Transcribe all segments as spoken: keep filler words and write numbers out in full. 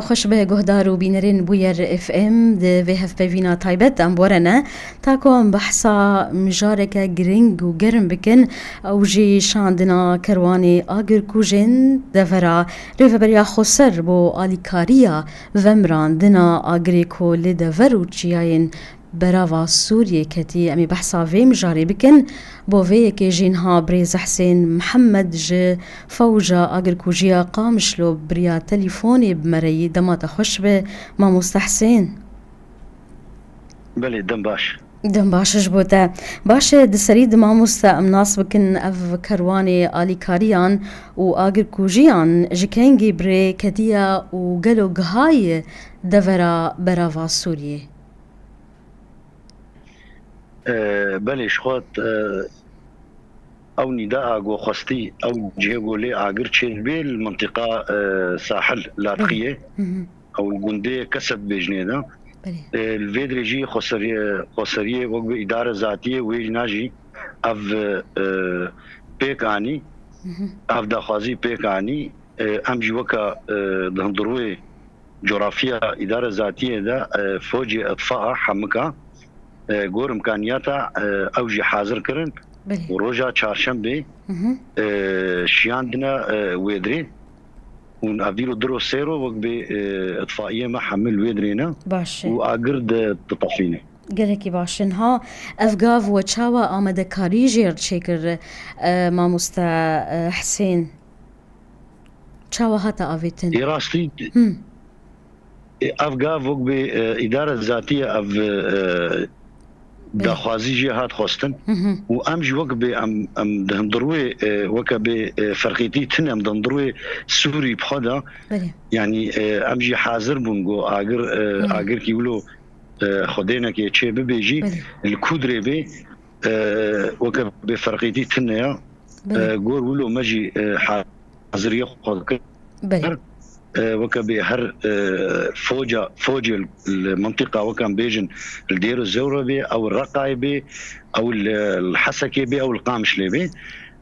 Xweş be guhdar û bînerên Bûyer F M, di vê hevpeyvîna taybet em werene, ta ku em behsa mijareke giring û germ bikin, ew jî şandina kerwanê agirkujên devera Rêveberiya Xweser bo alîkariya vemirandina agirê ku li dever û çiyayên berava Sûriyê ketî. Em ê behsa vê mijarê bikin. Bo vê yekê jî niha birêz Hesên Mihemed ji Fewja Agirkujiya Qamişlo bi riya telîfonê bi me re yî. Dema te xweş be, mamoste Hesên. Belê, dem baş. Dem baş ji bo te. Baş e, di serî di mamoste em nas bikin ev kerwanê alîkariyan û agirkujiyan ji kengî bi rê ketiye û gelo gihaye devera berava Sûriyê? E, belê, ji xwe, e, ew nîdaa ku xwestî ew cihê ku lê agir çêdibê li mintiqa, e, sahil, ladixiyê, Hı hı. ew gundê Keseb bêjinê de. Belê. E, li vê dirêjî xweseriyê, xweseriyê wek bi îdare zatiyê wê jîna jî ev, e, pêk anî, Hı hı. ev daxwazî pêk anî. E, em jî weka, e, di hundirûyê coğrafya îdare zatiyê de, e, focê itfaa hemika, e, gor imkaniyata, e, ew jî hazir kirin Belê. û roja çarşembê, Hı hı. e, şiyandine, e, wê dirê. Û ev dîro diro sêro wek bê, e, itfaiyê me hemil wê dirê ne Baş e. û agir di, ditefîne. Gelekî baş e. Niha ev gav we çawa amadekarî jê re çêkir, e, mamoste, e, Hesên? Çawa hate avêtin? Ê rastî, Hı. ê, ev gav wek bê, e, îdare zatî ye, ev, e, Belê. daxwazî jê hat xwestin. Hı hı. Û em jî wek bê em, em di hundirûyê, e, weke bê, e, ferqîtî tune em di hundirûyê Sûrî bi xwe de. Belê. Yanî, e, em jî hazir bûn ku agir, e, Hı. agirkî wilo, e, xwedênekê çê bibê jî, Belê. li ku dirê bê, e, weke bê ferqîtî tune ya. Belê. E, gor wilo me jî, e, haziriyê xwe kir. Belê. E, weke bê her, e, foca, focê li mintiqa weke em bêjin li Dêr û Zewre bê, ew li Reqayê bê, ew li, li Hesekê bê, ew li Qamişlê bê.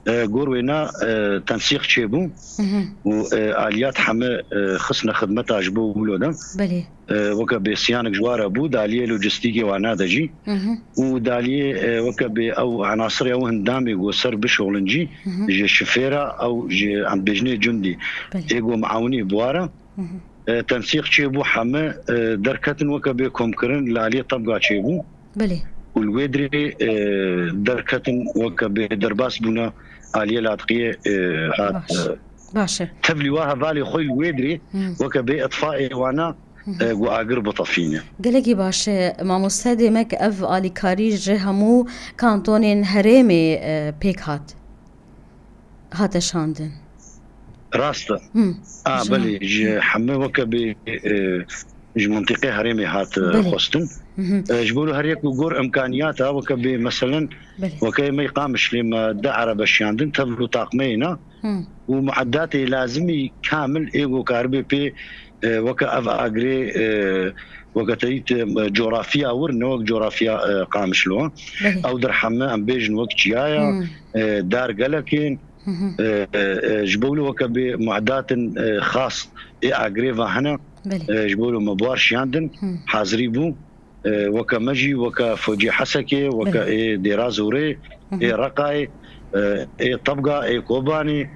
E, gor wêna, e, tensîq çêbû Hı hı. û, e, aliyat heme, e, xistine xidmeta ji bo wilo de. Belê. E, weke bê siyanek ji wa re bû, daliyê lojistîkê wana de jî. Hı hı. Û daliyê, e, weke bê ew enasirê ew hindamê ku ser bişoxlin jî, Hı hı. ji şifêra ew ji em bêjinê cundî. Belê. Ê ku miawinî bi wa re. Hı hı. E, tensîq çêbû heme, e, derketin weke bê komkirin li aliyê tebga çêbû. Belê. Û li wê dirê, e, derketin weke bê derbas bûne aliyê ladqiyê, e, hat, Baş. e, Baş e. Tevlî wa hevalê xwe li wê dirê Hı. weke bê itfaê wana, Hı hı. e, ku agir bitefîne. Gelekî baş e. Mamoste, demek ev alîkarî ji hemû kantonên herêmê, e, pêk hat. Hate şandin. Rast e. Hı. A, Ji belê, ji heme weke bê, e, ji mintiqê herêmê hat, e, Belê. xwestin. Hı hı. E, ji bo her yek û gor imkaniyata weke bê, meselen, Belê. weke me Qamişlê me de erebe şiyandin, tevl û taqmeyê ne. Hı. Û mueddatê lazimî kamil ê ku karibê pê, e, weke ev agirê, e, weke te dît, e, coğrafya wir, ne wek coğrafya, e, Qamişlo. Belê. Ew der heme em bêjin wek çiyaya, Hı. e, dar gelek ên, Hı hı. e, e, e, ji bo wilo weke bê mueddatin, e, xas ê agirê ve hene, Belê. e, ji bo wilo me bi war şiyandin, Hı. hazirî bû. E, weke me jî, weke focê Hesekê, weke Belê. ê Dêra Zorê, Hı hı. ê Reqayê, e, ê Tebga, ê Kobanê,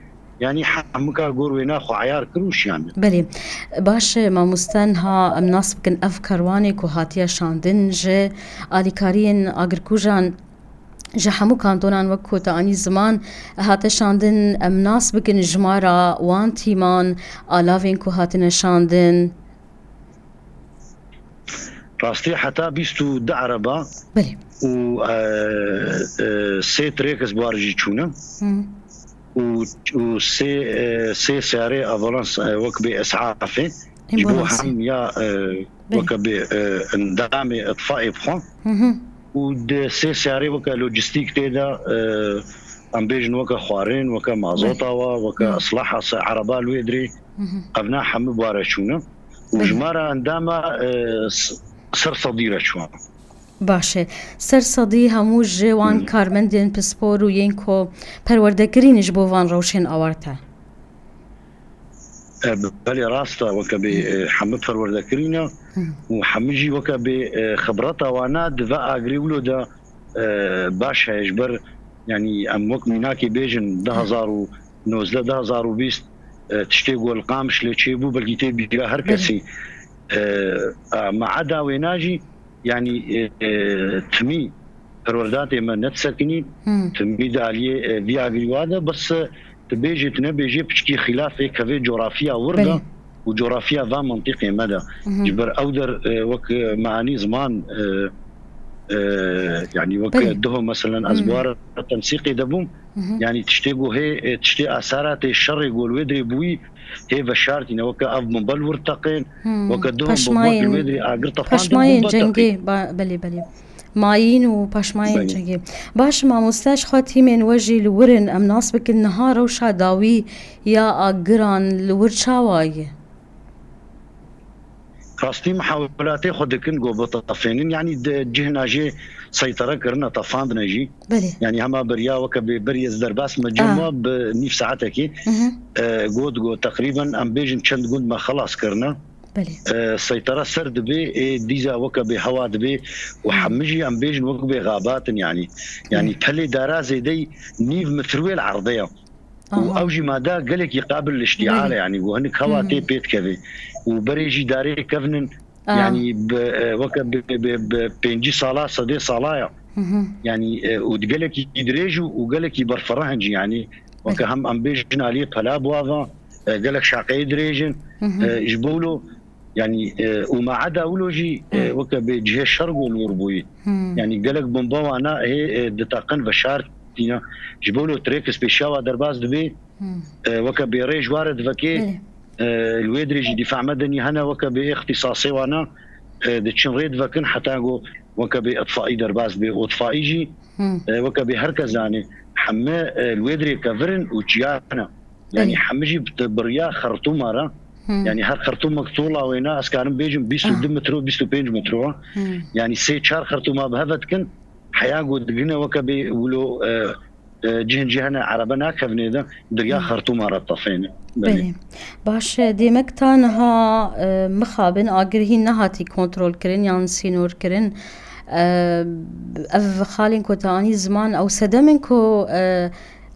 yanî hemika gor wêna xwe eyar kir û şiyandin. Belê. Baş e, mamoste, niha em nas bikin ev kerwanê ku hatiye şandin ji alîkariyên agirkujan ji hemû kantonan wek ku te anî ziman hate şandin, em nas bikin jimara wan tîman, alavên ku hatine şandin. Rastî heta bîst û du ereba Belê. û, e, e, sê tirêkes bar jî çûne. Hı. Û, û sê, e, sê seyarê avalans, e, wek bê esafê. Ji bo Ambulansê. hem ya, e, Belê. weke bê, e, endamê itfaê bixwe. Hı hı. Û di sê seyarê weke lojistîk tê de, e, em bêjin weke xwarin, weke mazota Belê. wa, weke Hı. islaha se ereba li wê dirê. Hı hı. Evna hemû bare çûne. Û Belê. jimara endama, e, s-, ser sedî re çûne. Baş e. Ser sedî hemû ji wan Hmm. karmendên pispor û yên ku perwerde kirîn ji bo van rewşên awarte. E, belê rast e, weke bê, e, hemî perwerde kirîne û hemî jî weke bê, e, xibreta wana di ve agirê wilo de, e, baş heye. Ji ber, yanî em wek mînakê bêjin, du hezar û nozdeh, du hezar û bîst, e, tiştê ku li Qamişlê çêbû, belkî tê bîra her kesî. E, a, me eda wêna jî, yanî, e, e, timî perwerdatê me nedisekinî, timî di aliyê, e, vî agirî wa de, bes, e, tu bêjê, tu nebêjê, piçkî xîlafê kevê coğrafya wir de û coğrafya va mintîqê me de. Ji ber ew der, e, wek, e, meanî ziman, e, e, yanî wek duho, meselen, ez bi wan re temsîqê de bûm, yanî tiştê ku hê, e, tiştê esaratê şerê ku li wê dirê bûyî, hê veşartîne, weke ev bombe li wir teqên, weke duho bombe li wê dirê agir tefandin, paşmayên bombe teqî. Cengê, ba-, belê, belê. Mayîn û paşmayên cengê. Baş, mamoste, ji xwe tîmên we jî li wir in, em nas bikin niha rewşa dawî ya agiran li wir çawa ye? Rastî mihawelatê xwe dikin ku bitefênin, yanî di cihna jê seytere kirine, tefandine jî. Belê. Yanî hema beriya weke bê berî ez derbas me cem Ah. wa bi nîv saetekê, e, got, got teqrîben em bêjin çend gund me xelas kirine. Belê. E, seytera ser dibe, ê dîza weke bê hewa dibe û hemî jî em bêjin weke bê xabatin yanî. Yanî pelê dara zêdey nîv mitrwêl erdê ye. Û ew jî mada gelekî qabil li îştîal e, yanî ku hinek hewa tê pê dikeve. Û berê jî darê kevnin, yanî bi, e, weke bi, bi, bi pêncî sala, sedê sala ye. Yanî, e, û di gelekî dirêj û, û gelekî berfireh in jî, yanî weke hem em bêjin aliyê pela bi wa ve, e, gelek şaqeyê dirêj in. E, ji bo wilo, yanî, e, û ma eda wilo jî, e, weke bê cihê şer ku li wir bûyî. Yanî gelek bomba wana hê, e, diteqin veşartîne. Ji bo wilo trêkis pêşiya wa derbas dibe, e, weke bê rê ji wa re divekê, Belê. e, li wê dirê jî dîfa medenî hene, weke bê îxtîsasê wana, e, diçin rê divekin heta ku weke bê itfaî derbas dibe. Û itfaî jî, e, weke bê her kes zanê, heme, e, li wê dirê kevir in û çiya ne. Yanî Belê. hemî jî bi, bi riya xertûma re. Yanî her xertûmek tola wêna, ez karim bêjim bîst û du Ah. metro, bîst û pênc metro. Yanî sê çar xertûma bi hev ve dikin, heya ku digine weke bê wilo, e, e, cihên cî hene erebe nakevnê de, di riya xertûma re tefêne. Belê. Belê. Baş e, demek ta niha, e, mixabin agir hîn nehatî kontrol kirin yan sînor kirin. E, ev xalên ku te anî ziman, ew sedem in ku, e,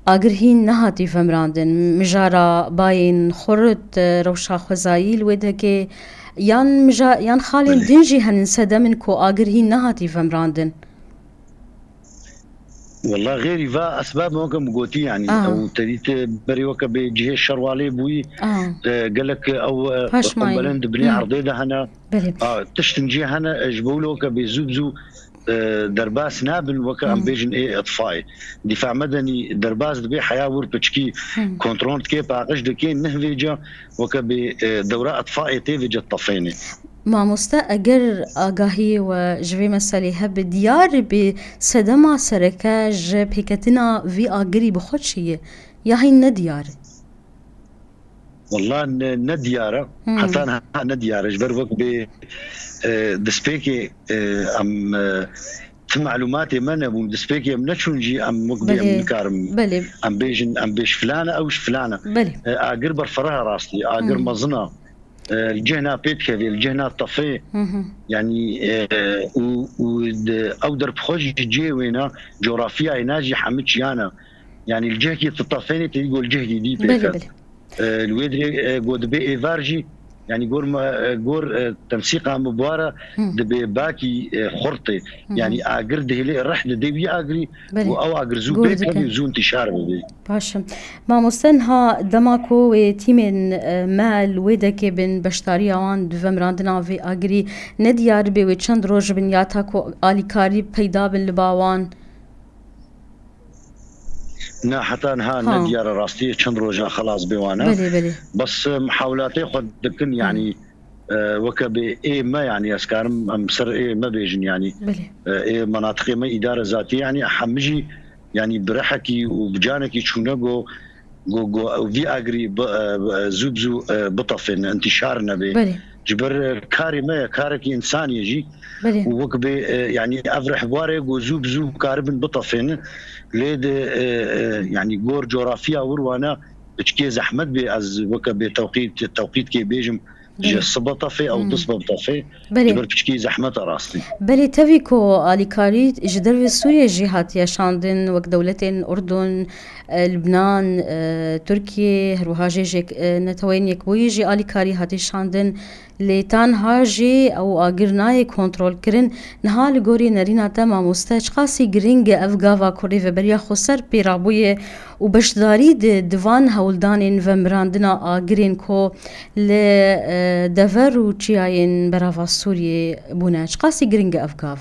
agir hîn nehatî vemirandin. Mijara bayên xurt, e, rewşa xwezayî li wê deke, yan mija-, yan xalên Belê. din jî henin sedem in ku agir hîn nehatî vemirandin. Wela xêrî va esbab weke min gotî, yanî Ah. ew te dît berê weke bê cihê şer walê bûyî, Ah. e, gelek ew, e, Paşmayî. qombelen di binê Hmm. erdê de hene. Belê. A, tiştin cê hene, e, ji bo wilo weke bê zû bi zû, e, derbas nabin, weke em Hmm. bêjin ê itfaî. Dîfa medenî derbas dibe, heya wir piçkî Hmm. kontrol dike, paqij dike, neh vêca weke bê, e, dewra itfaê tê vêca tefêne. Mamoste, eger agahiyê we ji vê meselê hebe, diyar be sedema sereke ji pêketina vî agirî bi xwe çi ye? Ya hîn ne diyar e? Wela ne, ne diyar e. Hmm. Heta niha ne diyar e. Ji ber wek bê, e, destpêkê, e, em, e, ti malûmatê me nebûn. Destpêkê em neçûn jî em wek bê em Belê. nikarin. Belê. Em bêjin, em bêj filan e, ew ji filan e. Belê. E, agir berfireh e rastî. Agir Hmm. mezin e. E, li cihna pê dikevê, li cihna tefê. Hı hı. Yanî, e, û, û di, ew der bi xwe jî cihê wêna, coğrafyayê na jî hemî çiyana. Yanî li cihekî tu tefênê, tê dî got li cihekî dî Belê, pêket. belê. E, li wê dirê, e, got dibê êvar jî, yanî gor me, e, gor, e, temsîqa min bi wa re Hı. dibê bakî, e, xurt tê. Hı hı. Yanî agir dihêlê rih didê wî agirî Belê. û ew agir zû Gor pê dike. dikevî û zû intîşar bibê. Baş e. Mamoste, niha dema ku wê tîmên, e, me li wê dekê bin, beşdariya wan di vemirandina vê agirî ne diyar bê, wê çend roj bin ya ta ku alîkarî peyda bin li ba wan? Na, heta niha Ha. ne diyar e rastî, çend roja xelas bê wan e. Belê, belê. Bes, e, mihawilatê xwe dikin, Hı. yanî, e, weke bê ê me, yanî ez karim em ser ê me bêjin, yanî, Belê. e, ê menatiqê me îdare zatî, yanî hemî jî, yanî bi rihekî û bi canekî çûne go, go, go, ew vî agirî bi, e, bi, e, zû bi zû, e, bitefên, intîşar nebe. Belê. Ji ber, e, karê me ye, karekî însanî ye jî. Belê. Û wek bê, e, yanî ev rihbarê go zû bi zû karibin bitefênin. Lê di, e, e, yanî gor coğrafya wir wana, piçkê zehmet bê, ez weke bê tewqît, tewqîtkê bêjim, ji Belê. Sibe tefê ew Hmm. du sibe bi tefê, Belê. Ji ber piçkê zehmet e rastî. Belê, tevî ku alîkarî ji dervê Sûriyê jî hatiye şandin, wek dewletên Urdun, e, Libnan, e, Tirkiye, her wiha jê jêk-, e, Neteweyên Yekbûyî jî alîkarî hatiye şandin. Lê tanha jî ew agir nayê kontrolkirin. Niha li gorî nerîna te mamoste, çiqasî giring e ev gava ku Rêveberiya Xweser pê rabûye û beşdarî di, di van hewldanên vemirandina agirên ku li, e, dever û çiyayên berava Sûriyê bûne? Çiqasî giring e ev gav?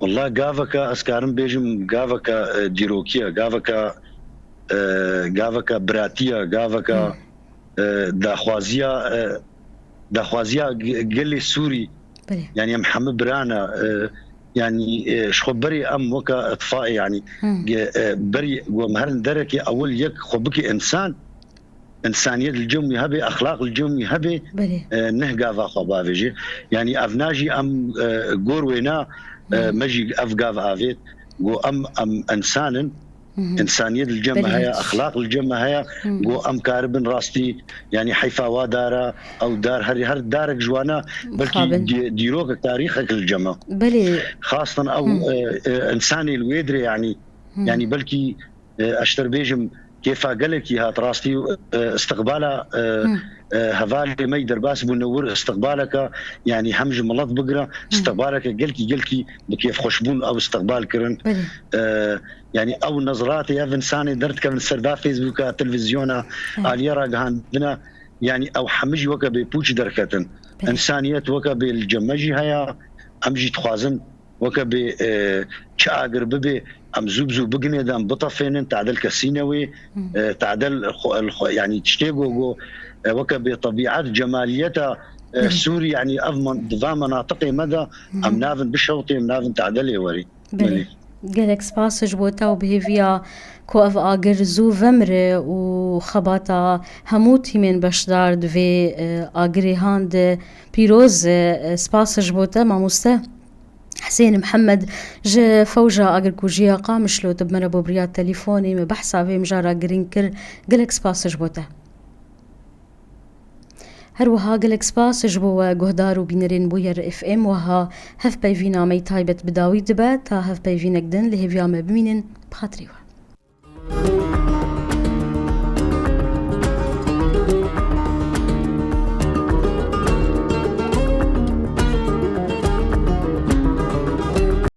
Walla gaveke, ez karim bêjim, gaveke, e, dîrokî ye, gaveke, e, gaveke biratî ye, gaveke, Hmm. e, daxwaziya, e, daxwaziya ge-, gelê Sûrî, Belê. Yanî em hemî bira ne, e, yanî, e, ji xwe berê em weke îtfaê, yanî, Hmm. ge-, e, berî ku em herin derekê ewil yek xwe bike însan, însaniyet li cem wî hebe, exlaq li cem wî hebe, Belê. E, neh gava xwe bavêje. Yanî ev na jî em, e, gor wê na, e, Hmm. me jî ev gav avêt. Ku em, em însan in, Mhm. Însaniyet li cem me Belê. Heye, exlaq li cem me heye, Mhm. Ku em karibin rastî, yanî heyfa wa dara, ew dar, her, her darek ji wana belkî Mixabin. Dî-, dîrokek, tarîxek li cem me. Belê. Xastan ew, Hmm. e, e, însanê li wê dirê, yanî, Hmm. Yanî belkî, e, ez ji te re bêjim, kêfa gelekî hat rastî, e, istiqbala, e, Hmm. e, hevalê me yî derbas bûne wir, istiqbaleke, yanî hem ji milet bigire, Hmm. istiqbaleke gelkî, gelkî bi kêfxweşbûn ew istiqbal kirin. Belê. E, Yanî ew nezratê ev însanê derdikevin ser va Facebooka, televîzyona, Evet. Aliyê ragihandina, yanî ew hemî jî weke bêpûç derketin. Evet. Însaniyet weke bê li cem me jî heye, em jî dixwazin weke bê, e, çi agir bibe, em zû bi zû bigine de em bitefênin, tadel kesîne wê, Hı. E, tadel xwe, xwe, yanî tiştê go go, e, weke bê tebîet, cemaliyeta, e, Evet. Sûrî, yanî ev man-, di va menatiqê me de, Hı. Em navin bişewtê, em navin tadelê werî. Belê. Belê. Gelek spas ji bo te û bi hêviya ku ev agir zû vemire û xebata hemû tîmên beşdar di vê, e, agirê han de pîroz e. E, spas ji bo te, mamoste Husên Mihemed ji Fewja Agirkujiya Qamişlo, tu bi me re bo bi riya telefonê me behsa vê mijara girîng kir. Gelek spas ji bo te. Her wiha gelek spas ji bo we guhdar û bînerên Bûyer F M. Wiha hevpeyvîna me yî taybet bi dawî dibe. Ta hevpeyvînek din li hêviya me bimînin. Bi xatirê we.